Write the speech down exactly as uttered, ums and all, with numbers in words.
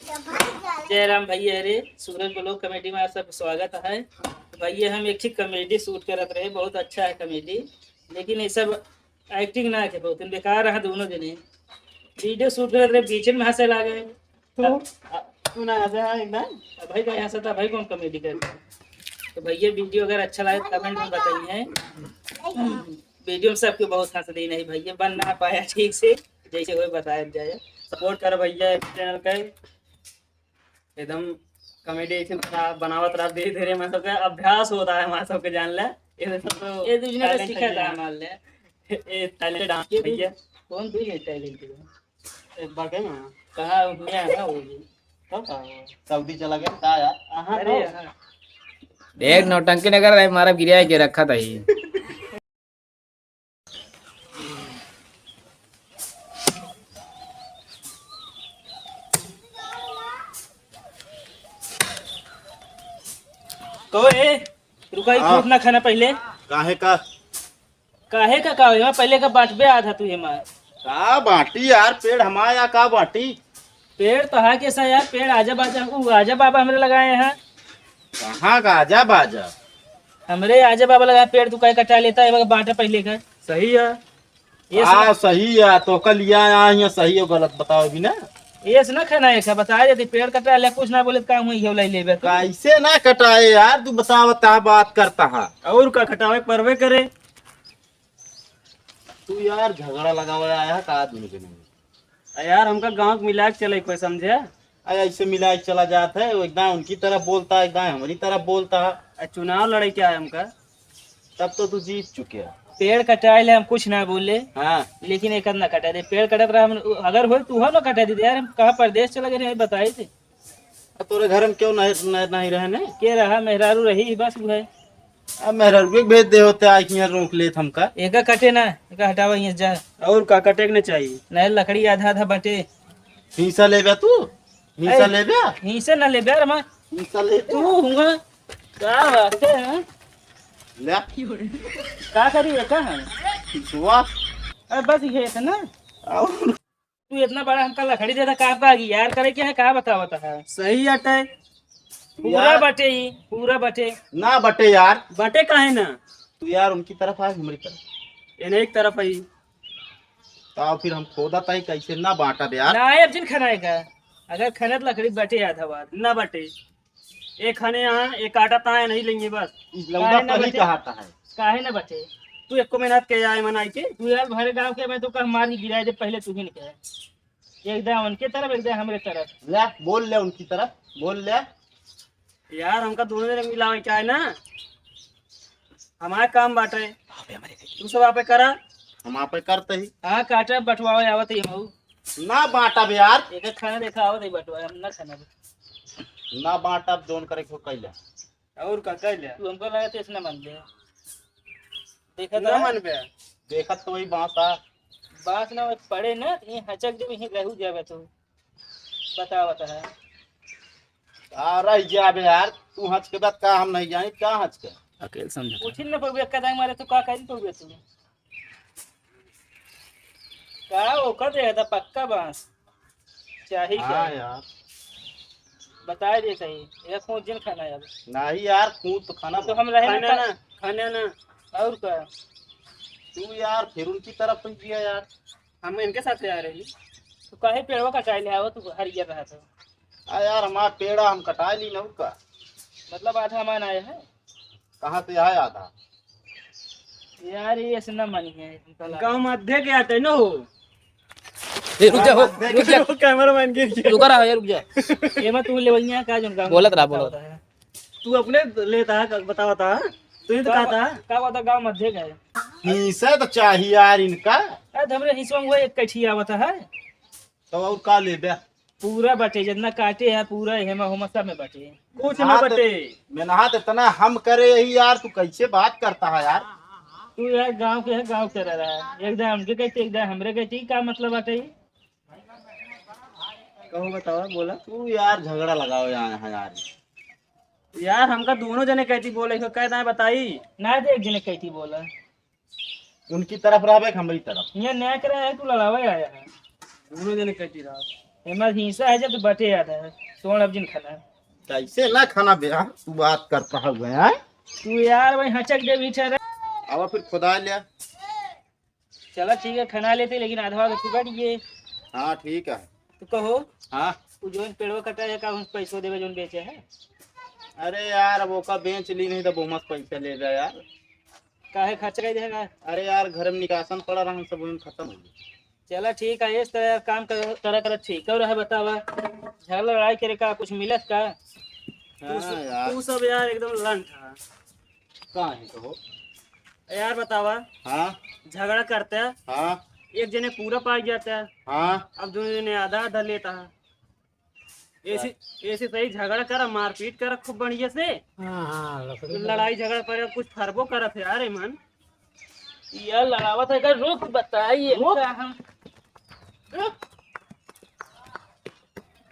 जय राम भैया रे, सूरज ब्लॉग कॉमेडी में आप सबके स्वागत है। भैया, हम एक ठे कॉमेडी शूट करत रहे, बहुत अच्छा है कॉमेडी, लेकिन ये सब एक्टिंग ना है, बहुत बेकार रहा दोनों जने। वीडियो शूट करत रहे, बीच में हंसे लागे। तो अब, अब तू ना हंसे, हाँ, एकदम। अब भाई, भाई हंसता, भाई कौन कॉमेडी करता है? तो भैया, वीडियो अगर अच्छा लगे, कमेंट में बताइए। वीडियो में सबके बहुत हंस दी नहीं भैया, बन ना पाया ठीक से, जैसे होए बताया जाए। सपोर्ट कर भैया चैनल का, एकदम कॉमेडी ऐसे बना-, बनावत रहा धीरे धीरे, मैं सबके अभ्यास होता है, हमारे सबके जान ले। ये सब तो ये दूसरे का talent सीखा है था, यार। मान ले। ये talent डांस ये भी भैया। कौन भी है टैलेंट? एक बार कहे ना। कहाँ हुआ है ना वो भी? तो कहाँ हुआ? सऊदी चला गया, कहाँ यार? कहाँ अरे तो? यार। देख, नौटंकी न कर रहा है, मारा गिरा के रखा था ही। कहो ए, रुका, ई हाँ। फूट ना खाना पहिले। काहे का? काहे का, का होई? पहिले का बांटबे आधा तू हमार। का बांटी यार, पेड़ हमार या का बांटी? पेड़ तो हा के सा यार, पेड़ आजा बाजा, ऊ आजा बाबा हमरे लगाए हैं। कहाँ का आजा बाजा? हमरे आजा बाबा लगाए पेड़, तू काहे कटा लेता है? बांटा पहिले का। सही है। ये हाँ, सुना। सही है, तो कल लिया यहाँ, यहाँ सही है, गलत बताओ भी ना। ये सुना खाना है क्या? बता देती, पेड़ कटा ले, कुछ ना बोले तो काम हुई, ये लाई लेबे तू। कैसे ना कटाए यार, तू बतावत है, बात करता है। और का कटावे, परवे करे। तू यार झगड़ा लगावे आया है का दुनो जने में? आ यार, हमका गाँव के मिला के चले कोई, समझे? अरे ऐसे मिला के चला जात है, वो एकदम उनकी तरफ बोलता है, एकदम हमारी तरफ बोलता है। आ, चुनाव लड़े क्या है हमका? तब तो तू जीत चुके है। पेड़ कटाए ले हम कुछ ना बोले, हाँ। लेकिन एक ना कटा दे। पेड़ कटत रहा, हम अगर होई तू हो ना कटा दे यार, हम कहाँ परदेश चला गए रहे, बताई थे। आ, तोरे घर में क्यों नहीं, नहीं, नहीं रहे ने? के रहा, मेहरारू रही, बस वो है। अब मेहरारू के भेज दे होते, आज यहाँ रोक लेत हमका। एका कटे ना, एका हटावा यहाँ जा। और का कटे के ना चाहिए? नहीं, लकड़ी आधा आधा बटे। हिस्सा लेबे तू? हिस्सा ऐ, लेबे? हिस्सा ना लेबे यार, हमार। हिस्सा लेबे? तू हुआ? का बात है, हाँ? ले। का करी बेटा हम? हिस्सा। अरे बस ये है ना? और तू इतना बड़ा हमका लकड़ी देता, का बा यार करे के है, का बतावत है? सही अटे। पूरा यार। बटे ही, पूरा बटे। ना बटे यार। बटे काहे ना? तू यार उनकी तरफ आ, हमारी तरफ। ये नहीं एक तरफ है। तो फिर हम खोदा ताई कैसे ना बांटा दे यार? ना आए अब जिन खनाए का। अगर खनत लकड़ी बटे आधा बात। ना बटे। एक खाने यहाँ, एक काटा ताए नहीं लेंगे बस। इस लौंडा काहे ना पर ही बचे? कहा था है। काहे ना बचे? तू एको मेहनत के आए मन आई के? तू यार भरे गाँव के, मैं तो कह मार के गिराए दे पहले तू ही निकले। एक दाए उनके तरफ, एक दाए हमरे तरफ। ले, बोल ले उनकी तरफ, बोल ले। यार हमका दोनों जने मिलावे क्या है ना? हमारे काम बाटे। तू सब आपे करा। हम आपे करते ही। हाँ, काटा बंटवावे आवत ही हम। ना बांटब यार। एक एक खाना देखा आवत ही बंटवावे, हम ना खाना। ना बांटब, जोन करे को कैला। और का कैला? तू हमका लगा तो इसने मान ले। देखा ना था? मनबे। देखत तो वही बांस आ। बांस ना वही पड़े ना, ये हचक जब यहीं रहू जावे तू। बता, बता है। आ रह जाबे यार, तू हंस के बात का हम नहीं जानी, का हंस के? अकेल समझता। पूछिन न पउबे, कदा मारे तू का करी पउबे तू? का ओकर दे दा पक्का बांस। चाही हाँ क्या? यार। बताए दे सही, ये कूद जिन खाना यार। नहीं यार, कूद तो खाना तो बा। हम रहे ना खाना का ना, खाना ना। और का? तू यार फिर उनकी तरफ सुन जिया यार। हम इनके साथ आ रही। तो काहे पेड़वा कटाए ले आवत तू हरियर रहा तो? आ यार, हमार पेड़ा हम कटाए ली ना का। मतलब आधा मान आया है? कहाँ से आया आधा? यार, ये ऐसे ना मानी है, हमका लगा। गाँव मध्य के आटे न हो। ए, रुक जा, हो, रुक जा। वो कैमरामैन गिर गया। रुका रहा, ए, रुक जा। एमा तू लेवइया का जोन काम बोलत रहा, करता बोलत। होता है। तू अपने लेता है, का बतावता है। तू ही तो का कहता है। का बता, गाँव मध्य का है। हिस्सा तो चाहिए यार इनका। अरे, हमरे हिस्सा में वो एक कैठी आवत है। तो और का लेबे? पूरा बटे, जितना काटे है, पूरा हेमा होमा सब में बटे। कुछ ना हाँ, तो बटे। मेहनत इतना हम करे यही यार, तू कैसे बात करता है यार? तू यार गाँव के है, गाँव के रह रहा है। एक दाए हमके कहते, एक दाए हमरे कहते, का मतलब बाटे? कहू बतावा, बोला। तू यार झगड़ा लगावे आया है यार। यार हमका दोनों जने कहती बोले, इको कह दाए बताई। ना तो एक जने कहती बोला। उनकी तरफ रहबे कि हमरी तरफ? ये न्याय करे है, तू लड़ावे आया है। दोनों जने कहती रहा। एमा हिस्सा है जब तो बटे आधा है। तोड़ अब जिन खाना। कैसे ना खाना बे यार, तू बात करता है बे, हैं? तू यार वही हचक दे भीतर। अब फिर खुदा लिया। चला ठीक है, खाना लेते, लेकिन आधा वाला तू काट ये। हाँ, ठीक है। तो कहो, हाँ। तू जोन पेड़वा कटा है, का उन पैसों देवे जोन बेचे है? अरे यार, अब ओका बेच ली नहीं तो बोमस पैसा ले जा यार। काहे खर्च कर देगा? अरे यार, घर में निकासन पड़ा रहन, सब उन खत्म हो गया। चला ठीक है, इस तरह काम कर, करा करा ठीक और है, बतावा। झगड़ा लड़ाई करे का कुछ मिलत का? तू हाँ सब, यार। तू सब यार एकदम लंठ है। का है तो? यार बतावा। हाँ। झगड़ा करते हैं। हाँ। एक जने पूरा पाई जाता है। हाँ। अब दोनों जने आधा आधा लेता है। ऐसे, ऐसे सही झगड़ा करा, मारपीट करा खूब बढ़िया से। हाँ, हाँ, लकड़ी तो लड़ाई झगड़ा पर कुछ फरबो करत है यार, एमन। यार लड़ावत है का? रुक, बताइए रुक। का हम। रुक।